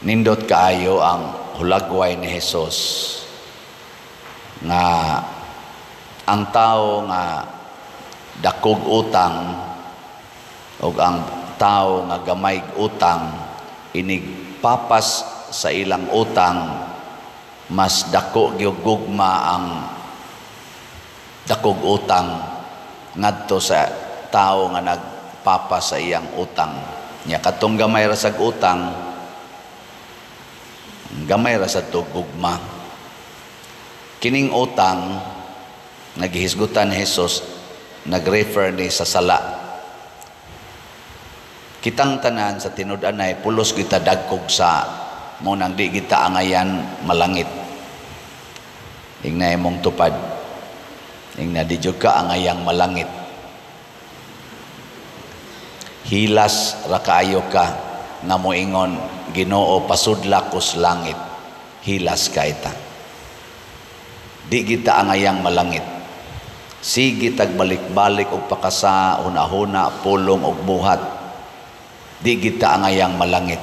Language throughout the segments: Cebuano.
Nindot kaayo ang hulagway ni Jesus nga ang tao nga dakog utang ug ang tao nga gamay utang, inig papas sa ilang utang, mas dako gyud gugma ang dakog utang ngadto sa tao nga nagpapas sa iyang utang. Nya katong gamay ra sag utang, gamay ra sad to gugma. Kining utang nagihisgutan ni Jesus, nag-refer ni sa sala. Kitang tanan sa tinud-anay, pulos kita dagkog sa mo nang di kita angayan malangit. Ingna imong tupad. Ingna, di jud ka angayang malangit. Hilas ra kaayo ka nga moingon, "Ginoo, pasudla ko sa langit." Hilas ka ita. Di kita angayang malangit. Sige tag balik-balik og pakasa, huna-huna, pulong og buhat. Di kita angayang malangit.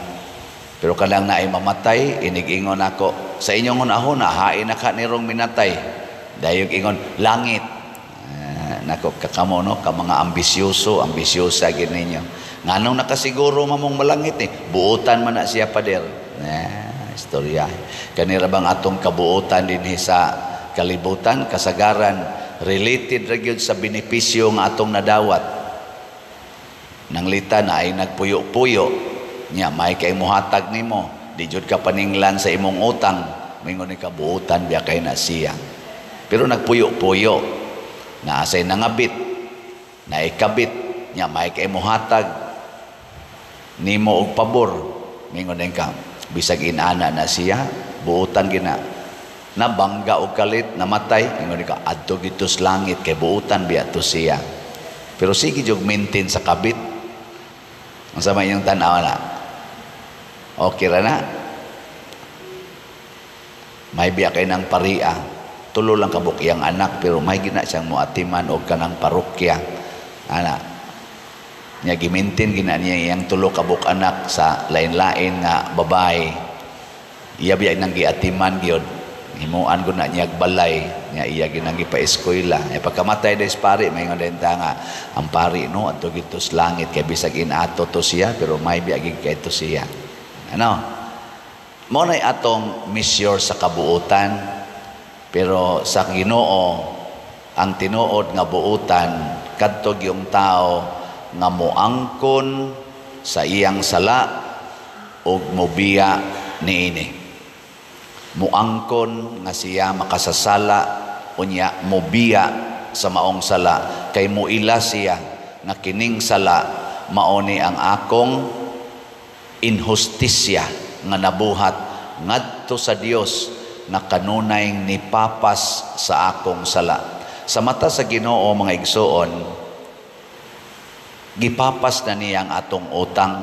Pero kanang naay mamatay, inig-ingon ako, sa inyong huna-huna, hain na ka nirong minatay. Dayog ingon, langit. Ah, nako, kakamo no, ka mga ambisyoso, ambisyosa gid ninyo. Nganong nakasiguro mamong malangit eh, buotan man na siya, pader. Eh, istorya. Kanira bang atong kabuotan dinhi sa kalibutan, kasagaran, related ra gyud sa benepisyo nga atong nadawat. Nanglita na ay nagpuyo-puyo, nya may kay muhatag nimo, di jud ka paninglan sa imong utang, mingon ni kabuotan biya kay na siya. Pero nagpuyo-puyo, naasay nangabit, naikabit, nya may kay muhatag nimo og pabor, mingon din ka, bisag inana na siya, buotan gina. Nabangga og kalit, namatay, ingon ka, adto gito sa langit kay buotan biya to siya. Pero sige jud maintain sa kabit. Ang sama inyong tanaw na. Okay ra na. May biya kay ng paria. Tulo lang kabuk iyang anak pero may gina siyang muatiman og kanang parokya. Ana. Nya gimintin gina niya iyang tulo kabuk anak sa lain-lain nga babae. Iya biya nang giatiman gyud. Himuan ko na niya balay nya iya ginang gipa-eskwela. E pagkamatay des pari, may din ta nga ang pari no adto gito sa langit kay bisag inato to siya pero may biya gid kay to siya. Ano? Mao nay atong measure sa kabuutan, pero sa Ginoo ang tinuod nga buutan kadto yung tao nga moangkon sa iyang sala ug mobiya niini. Muangkon nga siya makasasala, unya mobiya sa maong sala kay muila siya nga kining sala mao ni ang akong inhustisya nga nabuhat ngadto sa Dios nga kanunay nipapas sa akong sala. Sa mata sa Ginoo, mga igsuon, gipapas na niya ang atong utang.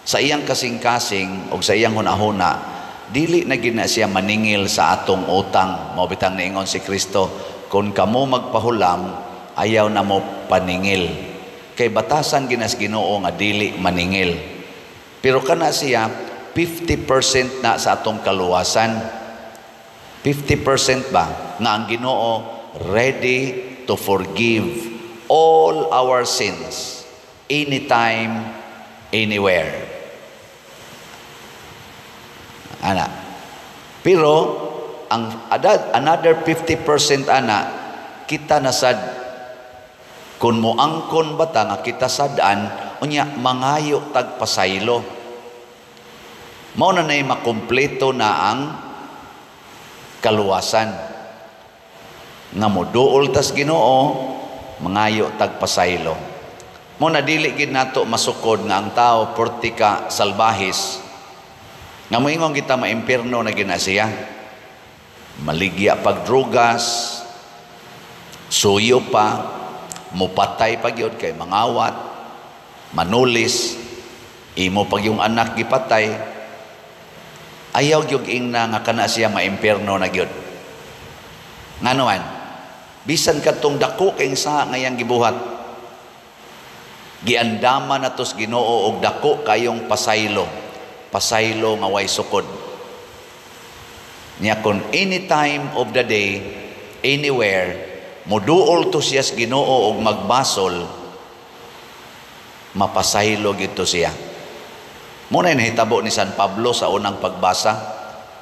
Sa iyang kasing-kasing o sa iyang hunahuna, dili na gina siya maningil sa atong utang. Mao bitang niingon si Kristo, kung kamo magpahulam, ayaw na mo paningil. Kay batasan ginas Ginoo nga dili maningil. Pero kana siya 50% na sa atong kaluwasan. 50% ba nga ang Ginoo ready to forgive all our sins anytime, anywhere. Ana. Pero ang another 50% ana kita nasad kung moangkon bata nga kita sad-an, unya mangayo tag pasaylo. Mao na nay makumpleto na ang kaluwasan. Nga moduol tas Ginoo, mangayo tag pasaylo. Mo na dili gid nato masukod nga ang tao porti ka salbahis nga moingon kita maimpierno na gina siya. Maligya pag drugas, suyo pa, mupatay pa gyud kay mangawat, manulis, imo pag yung anak gipatay, ayaw gyud ingna nga kana siya maimpierno na gyud. Ngano man, bisan kadtong dako kay sa ngayang gibuhat, giandama na tos Ginoo og dako kayong pasaylo. Pasaylo nga way sukod. Nya kon any time of the day, anywhere, muduol to siya sa Ginoo og magbasol, mapasaylo gito siya. Muna nahitabo ni San Pablo sa unang pagbasa.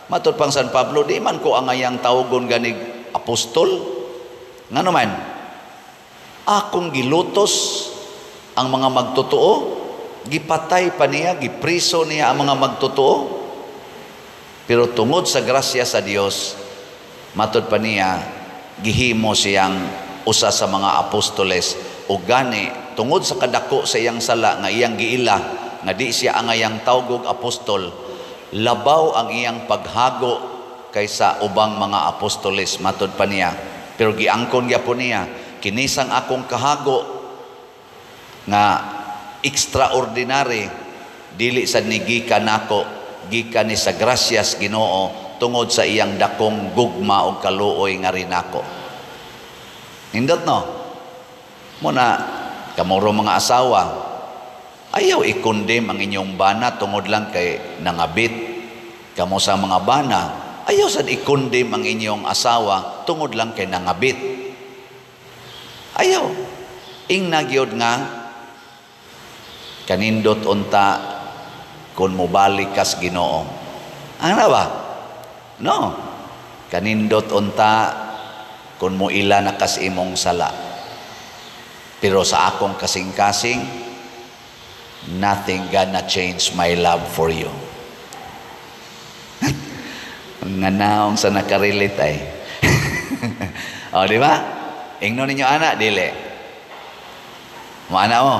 Matod pang San Pablo, di man ko angayang tawgon ganig apostol. Ngano man, akong gilutos ang mga magtotoo, gipatay pa niya, gipriso niya ang mga magtotoo. Pero tungod sa grasya sa Dios, matod pa niya, gihimo siyang usa sa mga apostoles. O gani, tungod sa kadako sa iyang sala nga iyang giila, nga di siya angayang tawgog apostol, labaw ang iyang paghago kaysa ubang mga apostoles, matod pa niya. Pero giangkon gyapon niya, kinisang akong kahago nga extraordinary, dili sa ni gikan nako, gikan ni sa grasyas Ginoo tungod sa iyang dakong gugma og kaluoy nga rinako. Nindot, no? Muna kamuro mga asawa, ayaw i-condemn ang inyong bana tungod lang kay nangabit. Kamo sa mga bana, ayaw sad i-condemn ang inyong asawa tungod lang kay nangabit. Ayaw. Ingna gyud nga kanindot unta kung mobalik kas Ginoo. Ano ba? No. Kanindot unta kung moila na kas imong sala. Pero sa akong kasing-kasing, nothing gonna change my love for you. Nga naong sa nakarelate ay. O, di ba? Ingno ninyo ana, dili. Mo ana mo.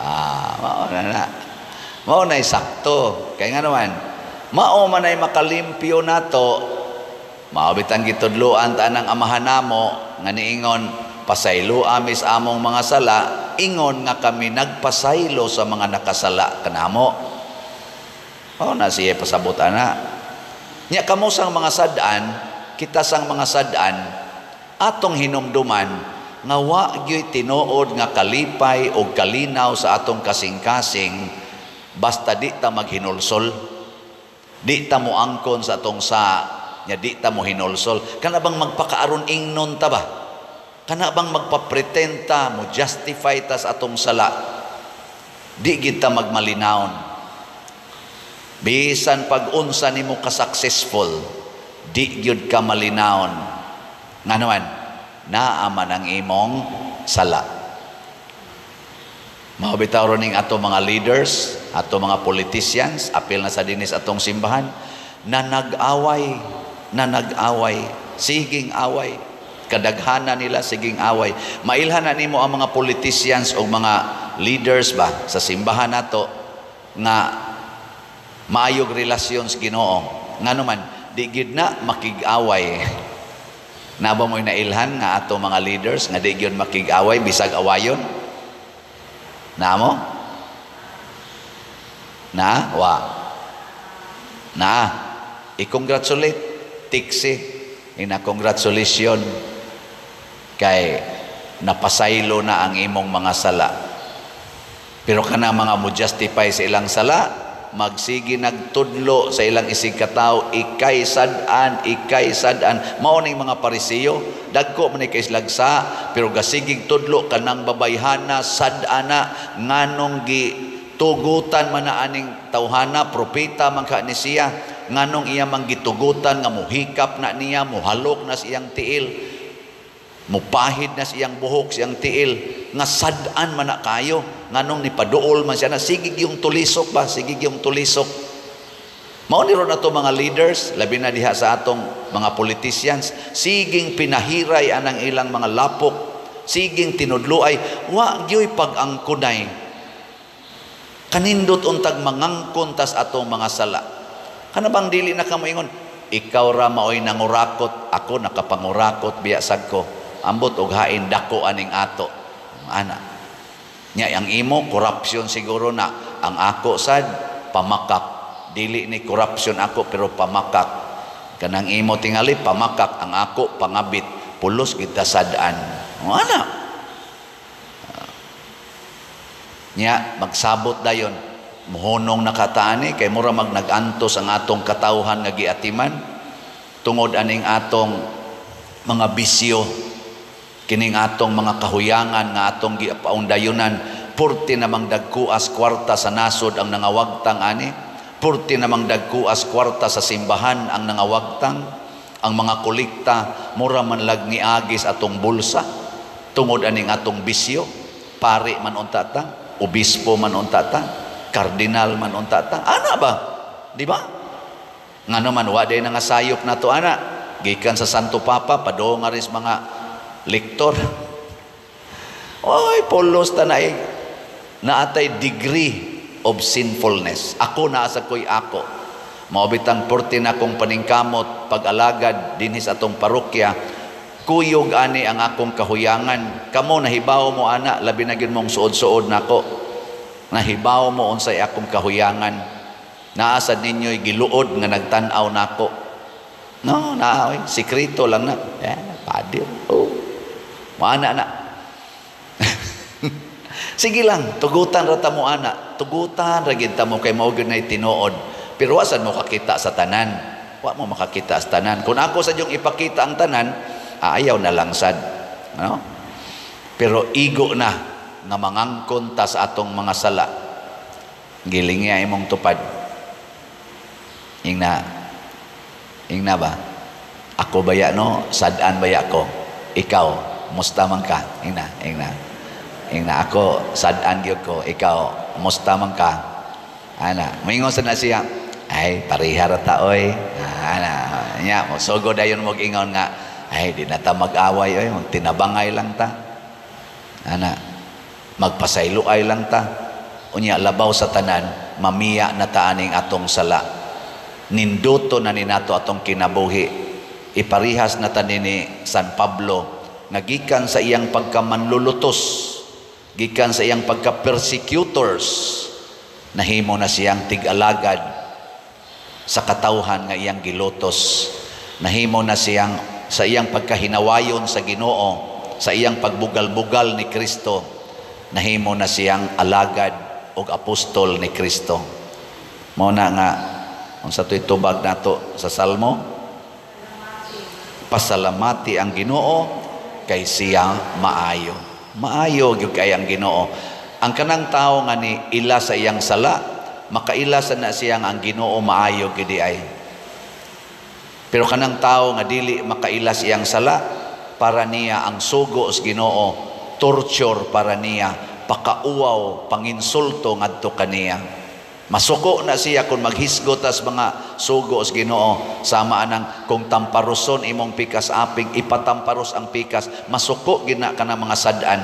Ah, mao na na. Mao na sakto. Kaya nga naman, mao man ay makalimpyo nato, mao bitang gitudloan ta ng amahan namo nga niingon, "Pasaylo amis among mga sala, ingon nga kami nagpasaylo sa mga nakasala kanamo." Mao na siya pasabot ana. Nya kamo sang mga sad-an, kita sang mga sad-an, atong hinumduman nga wa gyud tinuod nga kalipay o kalinaw sa atong kasing-kasing basta di ta maghinulsol. Di ta moangkon sa atong sa nya di ta mo hinulsol. Kana bang magpakaaron ingnon ta ba? Kana bang magpa-pretend ta, mo justify ta sa atong sala? Di gid ta magmalinawon. Bisan pag unsa nimo ka successful, di gyud ka malinawon. Ngano man, naa man ang imong sala. Mao bitaw ning ato mga leaders, ato mga politicians, apil na sa dinis atong simbahan, na nag-away, siging away. Kadaghanan nila siging away. Mailhan na nimo ang mga politicians o mga leaders ba sa simbahan nato nga maayog relasyon sa Ginoo. Ngano man, di gyud na makig-away. Naba mo'y nailhan nga ato mga leaders nga di gyud makig-away bisag awayon? Namo? Na? Wa. Na. I-congratulate. Tiksi. Ina congratulation kay napasaylo na ang imong mga sala. Pero kana mga mo justify sa ilang sala, magsige nagtudlo sa ilang isig katawo, ikay sad-an, ikay sad-an. Mao ning mga Parisiyo, dagko man ni kay sa, pero gasigig tudlo kanang babayhana, sad-ana, nganong gi tugutan man na aning tawhana, propeta man ka ni siya, nganong iya man gitugutan nga muhikap na niya, muhalok na siyang tiil, mupahid na siyang buhok, siyang tiil, nga sad-an man na kayo, nganong nipaduol man siya na, sige yung tulisok ba, sige yung tulisok. Mao ni ron ato mga leaders, labi na diha sa atong mga politicians, siging pinahiray anang ilang mga lapok, siging tinudluay, wa gyoy pag-angkunay. Kanindot untag mangangkon tas atong mga sala. Kana bang dili na kamo ingon, ikaw ra maoy nangurakot, ako nakapangurakot biya sad ko. Ambot og hain dako aning ato. Ana. Nya ang imo corruption siguro na, ang ako sad pamakak. Dili ni corruption ako pero pamakak. Kanang imo tingali pamakak, ang ako pangabit. Pulos kita sad-an. Ana. Nya magsabot dayon. Muhunong nakataani kay mura mag nag-antos ang atong katawhan nga giatiman tungod aning atong mga bisyo, kining atong mga kahuyangan nga atong gipaundayunan. Purti namang dagkuas kwarta sa nasod ang nangawagtang ani, purti namang dagkuas kwarta sa simbahan ang nangawagtang, ang mga kolekta mura man lag niagis atong bulsa tungod aning atong bisyo. Pari man unta ta, obispo man unta ta, kardinal man unta ta, ana ba? Di ba? Ngano man wa day nga sayop nato ana, gikan sa Santo Papa padung nga ris mga lektor. Oy, pulos ta na naatay degree of sinfulness. Ako naa sa ko'y ako. Mao bitang porte na akong paningkamot pag-alagad dinhi sa atong parokya, kuyog ani ang akong kahuyangan. Kamo nahibaw mo ana, labi na gyud mong suod-suod nako. Nahibaw mo unsay akong kahuyangan. Naa sad ninyo'y giluod nga nagtan-aw nako. No, naa oy, sikreto lang na. Eh, padir. Oh. Moana na. Sige lang, tugutan ra ta mo ana. Tugutan ra gid ta mo kay mao gyud nay tinuod. Pero wa sad mo kakita sa tanan. Wa mo makakita sa tanan. Kung ako sa yung ipakita ang tanan, ayaw na lang sad. No? Pero igo na nga mangangkon ta sa atong mga sala. Gilingi ay imong tupad. Ingna. Ingna ba? Ako baya no, sad-an baya ko. Ikaw, musta man ka? Ingna, ingna. Ingna ako, sad-an gyud ko. Ikaw, musta man ka? Ana, moingon sa na siya, ay pareha ra ta oy. Ana, nya mo sugod dayon mo ingon nga, ay di na ta mag-away oy, magtinabangay lang ta. Ana, magpasayloay lang ta. Unya labaw sa tanan, mamiya na ta aning atong sala. Ninduto na ni nato atong kinabuhi. Iparihas na ta ni San Pablo nga gikan sa iyang pagkamanlulutos, gikan sa iyang pagka-persecutors, nahimo na siyang tig-alagad sa katawhan nga iyang gilutos. Nahimo na siyang sa iyang pagkahinawayon sa Ginoo, sa iyang pagbugal-bugal ni Kristo, nahimo na siyang alagad og apostol ni Kristo. Mao na nga unsa to'y tubag nato sa Salmo? Pasalamati ang Ginoo kay siya maayo. Maayo gyud kay ang Ginoo. Ang kanang tawo nga ni ila sa iyang sala, makaila sa na siya nga ang Ginoo maayo gyud ay. Pero kanang tawo nga dili makaila sa iyang sala, para niya ang sugo sa Ginoo, torture para niya, pakauwaw, panginsulto ngadto kaniya. Masuko na siya kung maghisgot as mga sugo sa Ginoo, sama anang kung tamparoson imong pikas aping, ipatamparos ang pikas, masuko gina kanang mga sad-an.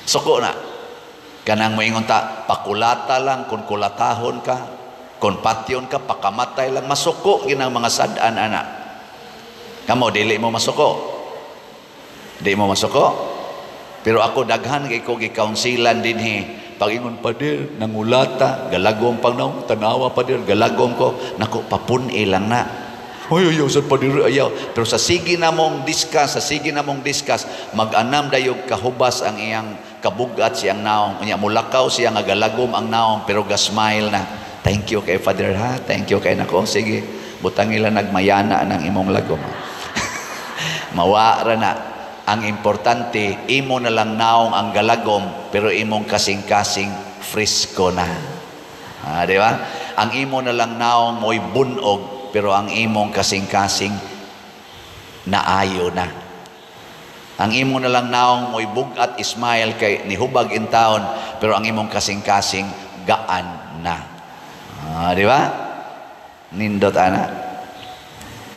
Suko na. Kanang moingon ta, pakulata lang kung kulatahon ka, kung patyon ka, pakamatay lang, masuko gina ang mga sad-an ana. Kamo dili mo masuko. Di mo masuko. Pero ako daghan kay ko gi-counselan dinhi. Pag-ingon padir, nangulata, galagom pang naong, tanawa padir, galagom ko, nako, papun-i lang na. Ay, ayaw, sad padir, ayaw. Pero sa sige na mong discuss, sa sige na mong discuss, mag-anam dayog kahubas ang iyang kabugat siyang naong. Unya, mulakaw siya nga galagom ang naong, pero gasmile na. Thank you kay Father ha, thank you kay nako. Sige, butang ila nagmayana ng imong lagom. Mawa ra na. Ang importante, imo na lang naong ang galagom, pero imong kasing-kasing fresko na. Ah, di ba? Ang imo na lang naong mo'y bunog, pero ang imong kasing-kasing naayo na. Ang imo na lang naong mo'y bugat smile kay nihubag in town, pero ang imong kasing-kasing gaan na. Ah, di ba? Nindot ana.